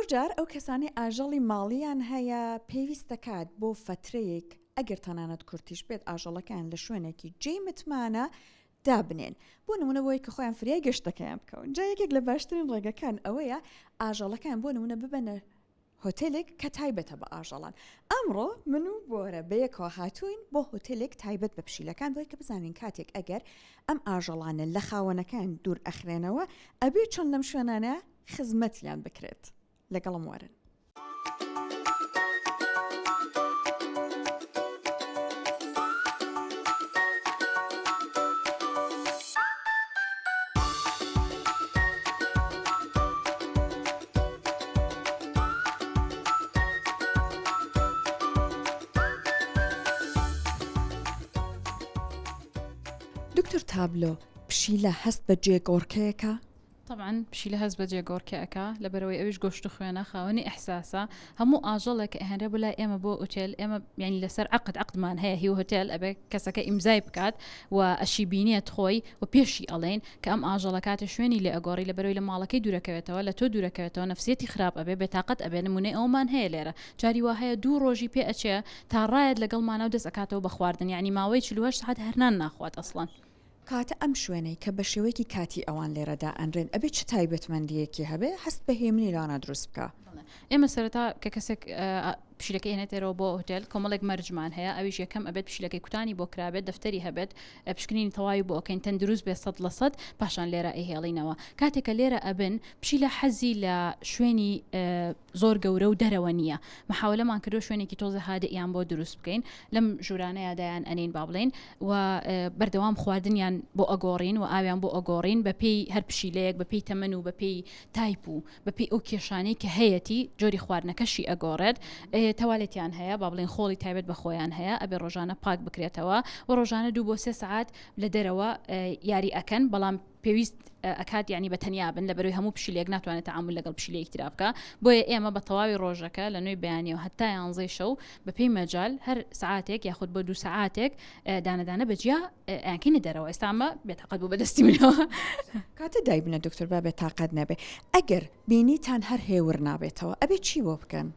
زۆر جار ئەو کەسانەی ئاژەڵی ماڵیان هەیە پێویست دەکات بۆ فەترەیەک ئەگەر تەنانەت کورتیش بێت ئاژەڵەکەیان لە شوێنێکی جێی متمانە دابنێن بۆ نمونە بۆی کە خۆیان فریای گەشتەکەیان بکەون جا یەکێک لە باشترین ڕێگەکان ئەوەیە ئاژەڵەکان بۆ نمونە ببەنە هۆتێلێک کە تایبەتە بە ئاژەڵان. ئەمڕۆ من و بۆرە بەیەکەوە هاتووین بۆ هۆتێلێک تایبەت بە پشیلەکان بۆی کە بزانین کاتێک ئەگەر ئەم ئاژەڵانە لە خاوەنەکان دوور ئەخرێنەوە ئەبێ چۆن لەم شوێنانە خزمەتیان بکرێت. لەگەڵم وەرن. دکتۆر تابلۆ پشیلە هەست بە جێگۆڕکێکە؟ تەبعەن پشیلە هەست بە جێگۆڕکێ ئەکا لەبەرئەوەی ئەویش گۆشت و خوێنە خاوەنی ئیحساسە هەموو ئاژەڵێک کە ئەهێنرێ بۆ لای ئێمە بۆ ئوتێل ئێمە یانی لەسەر عەقد عەقدمان هەیە هی هۆتێل ئەبێ کەسەکە ئیمزای بکات و ئەشی بینێت خۆی و پێشی ئەڵێین کە ئەم ئاژەڵە کاتێ شوێنی لێ ئەگۆڕی لەبەرئەوەی لە ماڵەکەی دوورەکەوێتەوە لە تۆ دوورەکەوێتەوە نەفسیەتی خراپ ئەبێ بێتاقەت ئەبێ نمونەی ئەومان هەیە لێرە جاری وا هەیە دوو ڕۆژی پێ ئەچێ تا ڕایەت لەگەڵمانا و دەست ئەکاتەوە بە خواردن یانی ماوەی 48 سەعات هەر نان ناخوات ئەسڵەن. کەواتە ئەم شوێنەی کە بە شێوەیەکی کاتی ئەوان لێرە دائەنرێن ئەبێ چ تایبەتمەندییەکی هەبێ هەست بە هێمنی لەوانە دروست بکا؟ بەڵێ ئێمە سەرەتا کە کەسێک پشیلەکەی ئەهێنێتەرەوە بۆ هۆتێل کۆمەڵێک مەرجمان هەیە ئەویش یەکەم ئەبێت پشیلەکەی کوتانی بۆ کرابێت دەفتەری هەبێت پشکنینی تەواوی بۆ ئەکەین تەندروست بێت 100% پاشان لێرە ئەیهێڵینەوە کاتێک کە لێرە ئەبن پشیلە حەزی لە شوێنی زۆر گەورە و دەرەوە نییە محاولەمان کردو شوێنێکی تۆزە هادئیان بۆ دروست بکەین لەم ژوورانەیە دایان ئەنین با بڵێین و بەردەوام خواردنیان بۆ ئەگۆڕین و ئاویان بۆ ئەگۆڕین بەپێی هەر پشیلەیەک بەپێی تەمەن و بەپێی تایپ و بەپێی ئەو کێشانەی کە هەیەتی جۆری خواردنەکەشی ئەگۆڕێت تەوالێتیان هەیە با بڵێن خۆڵی تایبەت بە خۆیان هەیە ئەبێ ڕۆژانە پاک بکرێتەوە و ڕۆژانە دوو بۆ سێ سەعات لە دەرەوە یاری ئەکەن بەڵام پێویست ئەکات یعنی بە تەنیا بن لە بەرەوەی هەموو پشیلێک ناتوانێت تعامل لەگەڵ پشیلەیەکی ترا بکە بۆیە ئێمە بە تەواوی ڕۆژەکە لە نوێی بەیانیەوە هەتا یانزەی شەو بە پێی مەجال هەر سعاتێک یاخود بۆ دوو سعاتێک دانەدانە بەجیا ئەیانکەینە دەرەوە ئێستا ئەمە بێتاقەت بوو بەدەستی منەوە. کاتە دایبنە دکتۆر با بێتاقەت نەبێ ئەگەر بینیتان هەر هێور نابێتەوە ئەبێ چی بۆ بکەن؟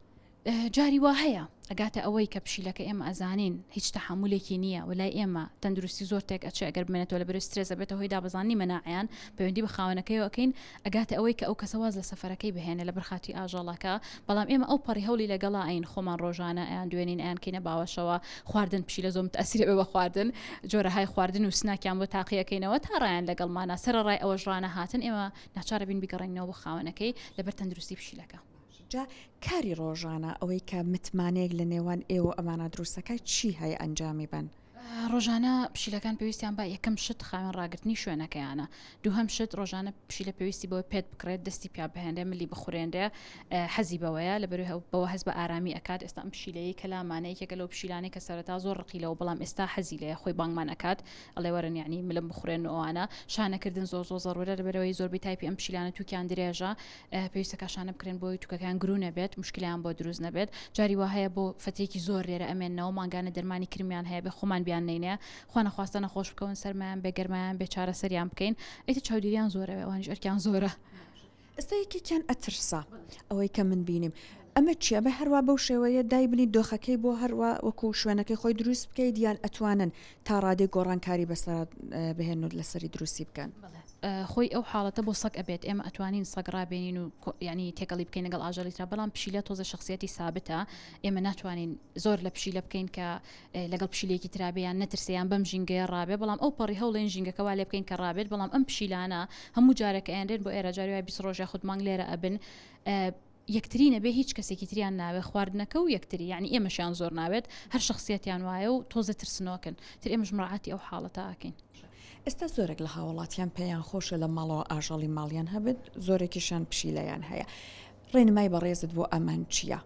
جاری وا هەیە ئەگاتە ئەوەی کە پشیلەکە ئێمە ئەزانین هیچ تەحەمولێکی نییە و لای ئێمە تەندروستی زۆر تێک ئەچێ ئەگەر بمێنێتەوە لە بەرەی سترێس ئەبێتە هۆی دابەزاندنی مەناعەیان پەیوەندی بە خاوەنەکەیەوە ئەکەین ئەگاتە ئەوەی کە ئەو کەسە واز لە سەفەرەکەی بهێنێ لەبەر خاتری ئاژەڵەکە بەڵام ئێمە ئەو پەڕی هەوڵی لەگەڵا ئەین خۆمان ڕۆژانە ئەیان دوێنین ئەیان کەینە باوەشەوە خواردن پشیلە زۆر متەسیرە بێ بە خواردن جۆرەهای خواردن و سناکیان بۆ تاقی ئەکەینەوە تا ڕایان لەگەڵمانە سەرەڕای ئەوەش ڕانەهاتن ئێمە ناچارە بین بیگەڕێنینەوە بۆ خاوەنەکەی لەبەر تەندروستی پشیلەکە. جا کاری ڕۆژانە ئەوەی کە متمانەیەک لە نێوان ئێوە و ئەمانە دروستەکە چی هەیە ئەنجامی بەن؟ ڕۆژانە پشیلەکان پێویستیان بە یەکەم شت خاوێن ڕاگرتنی شوێنەکەیانە دووهەم شت ڕۆژانە پشیلە پێویستی بەوە پێت بکڕێت دەستی پیا بهێنرێ ملی بخورێنرێ حەزی بەوەیە لە بەروی بەوە هەست بە ئارامی ئەکات ئێستا ئەم پشیلەیە کە لامانە یەکێکە لەو پشیلانەی کە سەرەتا زۆر ڕقی لەوە بەڵام ئێستا حەزی لێیە خۆی بانگمان ئەکات ئەڵێ وەرن یعنی ملم بخورێن و ئەوانە شانەکردن زۆر زۆر زەڕورە لەبەرەوەی زۆربەی تایپی ئەم پشیلانە توکیان درێژە پێویستە کاشانە بکرێن بۆی توکەکەیان گرو نەبێت مشکلیان بۆ دروست نەبێت جاری وا هەیە بۆ فترێکی زۆر لێرە ئەمێنەوە مانگانە دەرمانی کرمیان هەیە بێ خۆمان بیان نینێ خوا نەخواستە نەخۆش بکەون سەرمایان بێ گەرمایان بێ چارەسەریان بکەین ئیتر چاودێریان زۆرە ئەوانیش ئەرکیان زۆرە. ئێستا یەکێکیان ئەترسا ئەوەی کە من بینیم ئەمە چیە بە هەروا بەو شێوەیە دایبنی دۆخەکەی بۆ هەروا وەکو شوێنەکەی خۆی دروست بکەیت یان ئەتوانن تا ڕادەی گۆڕانکاری بەسەرا بهێن و لەسەری دروستی بکەن؟ خۆی ئەو حاڵەتە بۆ سەگ ئەبێت ئێمە ئەتوانین سەگ ڕابێنین و ینی تێکەڵی بکەین لەگەڵ ئاژەڵی ترا بەڵام پشیلە تۆزە شخصیەتی سابتە ئێمە ناتوانین زۆر لە پشیلە بکەین کە لەگەڵ پشیلێکی ترابێ یان نەترسێ یان بەم ژینگەیە ڕابێ بەڵام ئەو پەڕی هەوڵێن ژینگەکە وا لێ بکەین کە ڕابێت بەڵام ئەم پشیلانە هەموو جارێک ئەیانرێن بۆ ئێرە جاری وای 20 ڕۆژ یاخود مانگ لێرە ئەبن یەکتری نەبێ هیچ کەسێکی تریان ناوێ خواردنەکە و یەکتری یعنی ئێمەشیان زۆر ناوێت هەر شخصیەتیان وایە و تۆزە ترسنۆکن تر ئێمەش مراعاتی ئەو حاڵەتە ئەکەین. ئێستا زۆرێک لە هاوڵاتیان پێیان خۆشە لە ماڵەوە ئاژەڵی ماڵیان هەبێت زۆرێکیشیان پشیلەیان هەیە ڕێنمای بەڕێزت بۆ ئەمان چییە؟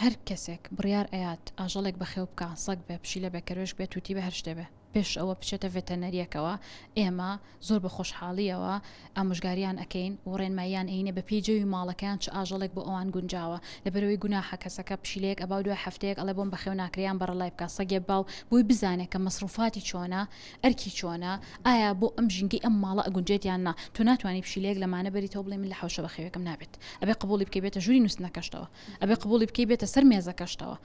هەر کەسێک بڕیار ئەیات ئاژەڵێک بەخێو بکا سەگ بێ پشیلە بێ کەروێشک بێ توتی بێ هەر شتێ بێ. پێش ئەوە بچێتە ڤێتەنەریەکەوە ئێمە زۆر بە خۆشحاڵیەوە ئامۆژگاریان ئەکەین و ڕێنماییان ئەینێ بە پێی جەوی ماڵەکەیان چ ئاژەڵێک بۆ ئەوان گونجاوە لەبەرئەوەی گوناحە کەسەکە پشیلەیەک ئەباو دوای هەفتەیەک ئەڵێ بۆم بەخێو ناکرێ یان بەڕەلای بکا سەگێ بباو بۆی بزانێ کە مەسروفاتی چۆنە ئەرکی چۆنە ئایا بۆ ئەم ژینگەی ئەم ماڵە ئەگونجێت یان نا تۆ ناتوانی پشیلەیەک لەمانە بەریتەوە بڵێی من لە حەوشە بەخێوێکم نابێت ئەبێ قبوڵی بکەی بێتە ژووری نوستنەکەشتەوە ئەبێ قبوڵی بکەی بێتە سەر مێزەکەشتەوە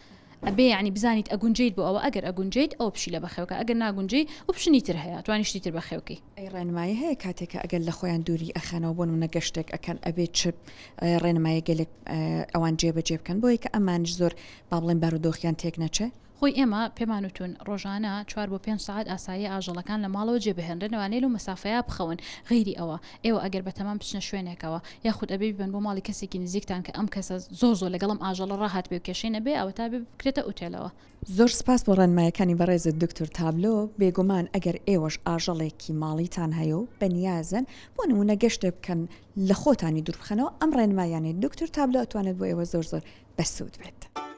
ئەبێ یانی بزانیت ئەگونجێیت بۆ ئەوە ئەگەر ئەگونجێیت ئەوە پشیلە بەخێوکە ئەگەر ناگونجێی option ی تر هەیە ئەتوانی شتی تر بەخێوکەی. ئەی ڕێنمایی هەیە کاتێک کە ئەگەر لە خۆیان دووری ئەخەنەوە بۆ نمونە گەشتێک ئەکەن ئەبێ چ ڕێنمایی گەلێک ئەوان جێ بەجێ بکەن بۆیە کە ئەمانیش زۆر با بڵێین بارودۆخیان تێک نەچێ؟ خۆی ئێمە پێمان وتون ڕۆژانە چوار بۆ پێنج سەعات ئاساییە ئاژەڵەکان لە ماڵەوە جێ بهێنرێن لەوانەیە لەو مەسافەیە بخەون غەیری ئەوە ئێوە ئەگەر بەتەمان بچنە شوێنێکەوە یاخود ئەبێ بیبەن بۆ ماڵی کەسێکی نزیکتان کە ئەم کەسە زۆر زۆر لەگەڵ ئەم ئاژەڵە ڕاهاتبێ و کێشەی نەبێ ئەوەتا بێ بکرێتە ئوتێلەوە. زۆر سپاس بۆ ڕێنمایەکانی بەڕێزت دکتۆر تابلۆ، بێگومان ئەگەر ئێوەش ئاژەڵێکی ماڵیتان هەیە و بەنیازن بۆ نموونە گەشتێک بکەن لە خۆتانی دووربخەنەوە ئەم ڕێنماییانەی دکتۆر تابلۆ ئەتوانێت بۆ ئێوە زۆر زۆر بەسوود بێت.